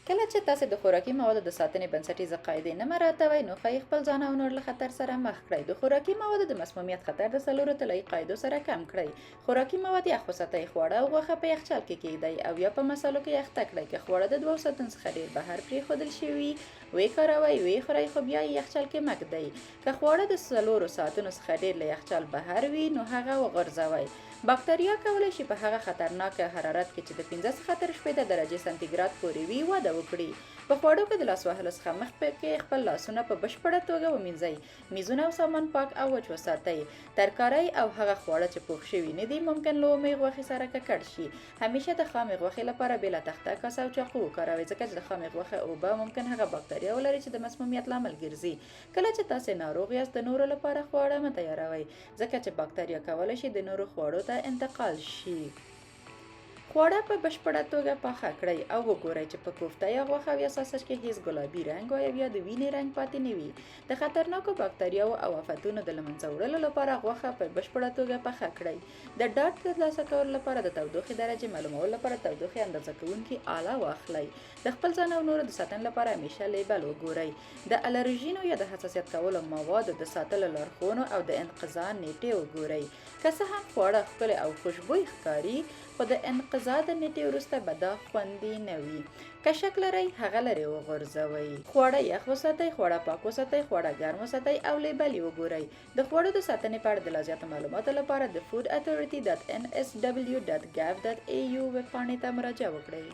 کله چې تاسې د خوراکي موادو د ساتنې بنسټیزې قاعدې نه مراعتوئ، نو ښايي خپل ځان او نور له خطر سره مخ کړئ. د خوراکي موادو د مسمومیت خطر د څلورو طلایي قاعدو سره کم کړئ. خوراکي مواد یخ وساتئ، خواړه او غوښه په یخچال کې کیږدئ او یا په مسالو کې اخته کړئ. که خواړه د دوو ساعتونو څخه ډیر بهر پریښودل شوي وي، ویې کاروئ، ویې خورئ، خو بیا یې یخچال کې مه ږدئ. که خواړه د څلورو ساعتونو څخه ډیر له یخچال بهر وي، نو هغه وغورځوئ. باکتریا کولی شي په هغه خطرناک حرارت کې چې د 5 څخه تر 60 درجې سانتي ګراد پورې وي، وده وکړي. په خواړو کې د لاس وهلو څخه مخکې خپل لاسونه په بشپړه توګه ومینځئ. میزونه او سامان پاک او وچ وساتئ. ترکارۍ او هغه خواړه چې پوخ شوي نه دي، ممکن له اومې غوښې سره ککړ شي. همیشه د خامې غوښې لپاره بېله تخته، کاسه او چاقو وکاروئ، ځکه چې د خامې غوښې اوبه ممکن هغه باکتریا ولري چې د مسمومیت لامل ګرځي. کله چې تاسې ناروغ یاست، د نورو لپاره خواړه مه تیاروئ، ځکه چې باکتریا کولی شي د نورو خوړو ته انتقال شي. خواړه په بشپړه توګه پاخه کړئ او وګورئ چې په کوفته یا غوښه او یا ساسج کې هیڅ ګلابي رنګ او یا د وینې رنګ پاتې نه وي. د خطرناکو باکتریاوو او افتونو د له منځه وړلو لپاره غوښه په بشپړه توګه پخه کړئ. د ډاډ ترلاسه کولو لپاره د تودوخې درجې معلومولو لپاره تودوخې اندازه کوونکي آله واخلئ. د خپل ځان او نورو د ساتنې لپاره همیشه لیبل وګورئ. د الرژینو یا د حساسیت کولو موادو د ساتلو لارښوونو او د انقضا نیټې وګورئ. که څه هم خواړه ښکلې او خوشبوی ښکاري، خو د انقضا د نیټې وروسته به دا خوندي نه وي. که شک لرئ، هغه لرې وغورځوئ. خواړه یخ وساتئ، خواړه پاک وساتئ، خواړه ګرم وساتئ او لیبل یې وګورئ. د خوړو د ساتنې په اړه د لازیاتو معلوماتو لپاره د foodauthority.nsw.gov.au ویبپاڼې ته مراجعه وکړئ.